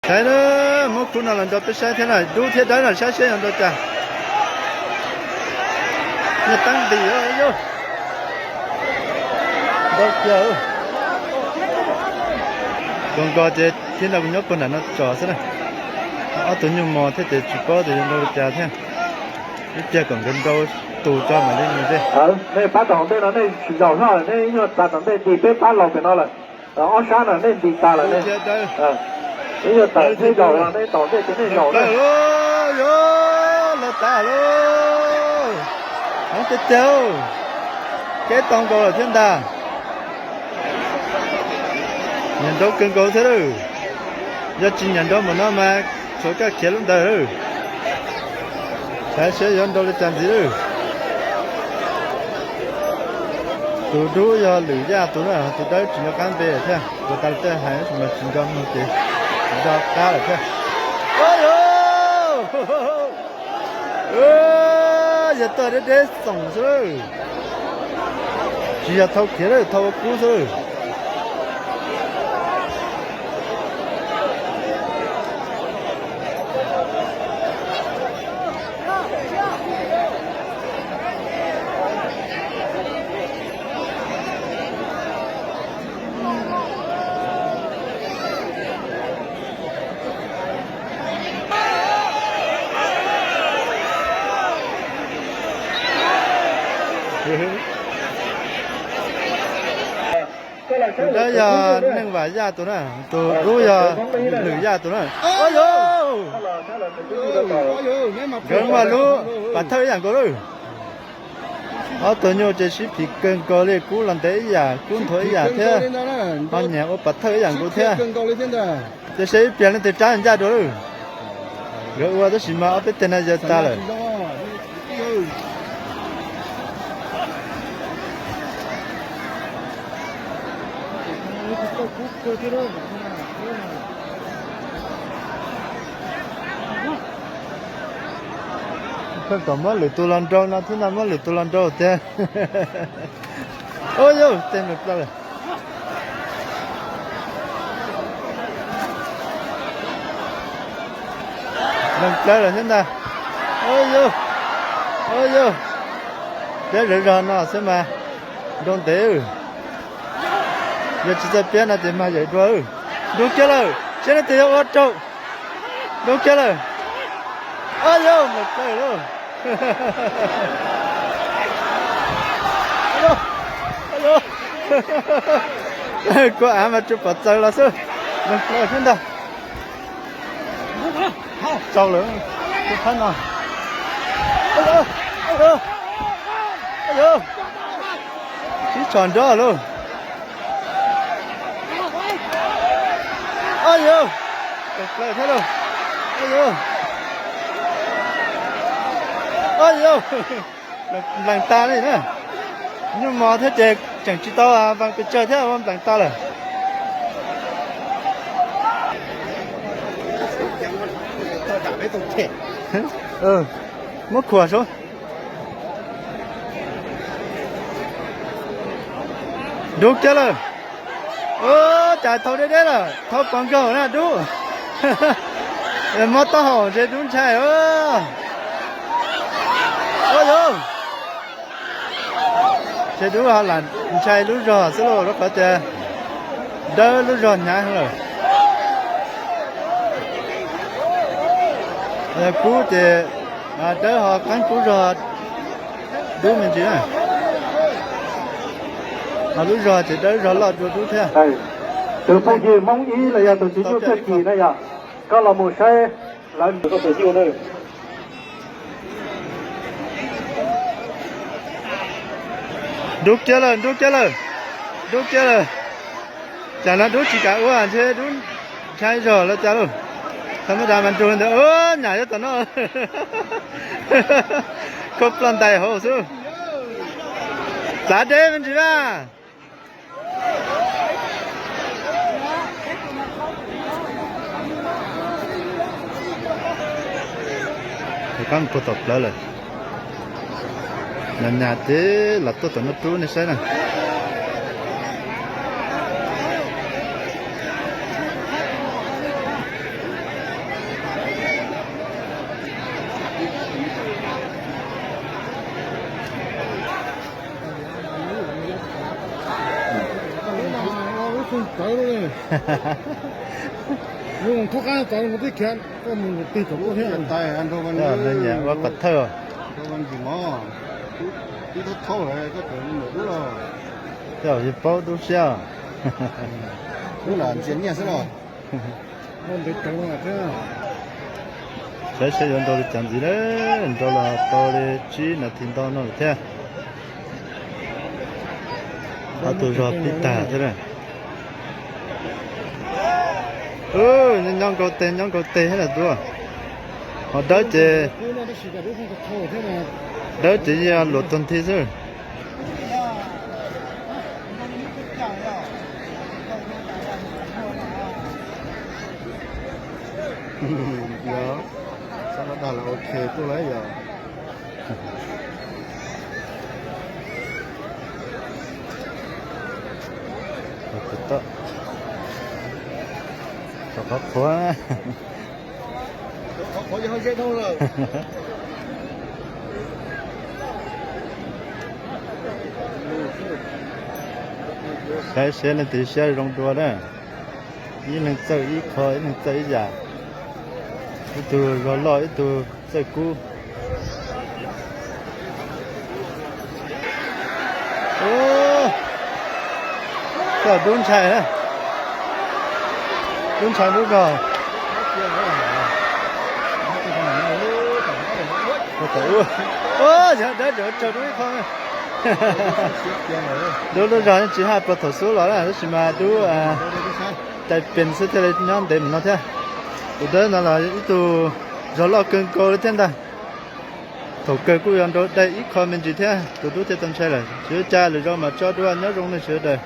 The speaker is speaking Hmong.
Saib na, muab khub no los nrog peb saib thiab na, dub thiab dawb no saib seb yog nrau cas. Nyiaj teeb ntim yog nrau kiag. Nkaus nkaus ces thiab no kuv nyob puag nram no tsom xwb na. Ob tug nyuj mos thiab ces tsis paub tias yog nrau li cas thiab. Ib pliag kom nkawd nrau tus tso mam li mus ze. Nej pab tom ntej no nej tsis zaum hlo, nej ib nyuag tas tom ntej nti peb pab laus pem no lawm. Ob sab no nej nti tas lawm ne. Ib nyuag tawm nej zaum los nej tom ntej ces nej zaum na. Los tas lauj. Hov tiag tiag, keb tau nkaus lawm thiab ntag. Nyiam nrau kawg nkaus thiab lawm. Yog tsis nyiam nrau npaum no mas tshuav kaj khiav lub ntawd lawm. Saib seb yuav nrau li cas ntxiv lawm. Tus dub yog Lwm Yaj tus na, tus dawb tsis nco qab npe thiab, ua tas tej hais tab sis mas tsis nco mog ces tsis nco qab lawm thiab. Yog tuaj deb deb xoom xwb, tsis yog thau khiav lawm, thau ua kub xwb. Tus dawb yog Neej Vam Yaj tus na, tus dub yog Lwm Yaj tus na. Nkawd muaj lub pas thawj ib yam nkaus lawm. Ob tug nyuj ces sib phim kawg nkaus li, kub los ntev ib yam, kub nthuav ib yam thiab, ho nyiam ua pas thawj ib yam nkaus thiab. Ces seb ib pliag leej twg tsab ncaj dua lawm. Nkawd ua tab sis mas ob peb teg no yawg tas lawm. Pheej kom muab lwm tus los nrau no thiab no, muab lwm tus los nrau tiag. Ua yog tej nws plaws lawm. Nws plaws lawm thiab ntag. Ua yog, ua yog, peb zov zog no xwb mas nrau ntev. Yog tsis txawj piab no ces mag yawm dua. Nrau kiag lawm, seb leej twg yuav ua rau. Nrau kiag lawm. Ua yog, nws plaws lawm. Kuv av mas tsuas pom txaws los xwb, nws plaws thiab ntag. Tsau lawm, tus phab no. Sib tshom nrov lauj. Au yau, plaws thiab lauj. Au yau, au yau, nplees tas li na. Nyuj mos thiab ces tseem tsis tau nplees pes tsawg thiab ua nplees tas lawm. Muab khuam saud. Dub kiag lawm. Ua cas thau deb deb lawm, thau pov nkaug na dub. Mob taub hau ntshe dub ntshai. Ua yau, ntshe dub ho lam ntshai lub zog xwb lauj, rau qhov tias dawb lub zog hnyav heev lawm. Kub ces dawb ho qeeb kub zog dub me ntsis na. Ho lub zog ces dawb zog loj dua dub thiab. Tus phooj ywg Hmoob ib los yog tus tswv nyuj txoj kis na yog koj los mus saib lawv tus nyuj na. Dub kiag lawm, dub kiag lawm, dub kiag lawm. Tsam no dub tsis kam ua ntshe dub ntshai zog los cas lauj. Thaum me das mas nrug ntawd nyam yuav tom no. Khuab ploj ntais hauv xwb. Txav deb me ntsis na. Rov qab mus puag tom plawv lawm. Nyas nyas ces los tuaj tom no rub nej saib na. Mus thoob qab tod mus tib khiav, koj mus tig tom koj thiab. Nws nyiam ua pov thawj. Tej zaum yus paub tub siab. Ntxias nyiaj xwb los. Saib seb yuav nrau li cas ntxiv lawm, nrau los tau li tsib nas this ntau no lawm thiab. Ob tug zog pib tag thiab na. Nyob nkaus tes, nyob nkaus tes thiab na tub. Ho dawb ces, dawb ces yog luam tug nthi xwb. Yog, xab no dag los ok tuaj lawm yog. Qhuav qhuav. Saib seb leej twg siab zoo dua na. Ib leeg txawj ib qho, ib leeg txawj ib yam. Ib tug zog loj, ib tug txawj kub. Txawj dub ntshai, dub ntshai dub zog. Yog dawb tseem tsawg dub ib qho. Dub lub zog tsis haj puag thaum xub los na, tab sis mas dub cais pes xwb thiaj li nyob ntev mus no thiab. Tus dawb no los ib tug zog loj kawg nkaus li thiab ntag. Thaum kawg kuj yuav nrau dai ib qho me ntsis thiab tus dub thiaj tau ntshai lawm. Tsis ua cas, lwm zaus mam tso dua, nyob zoo nej sawv daws.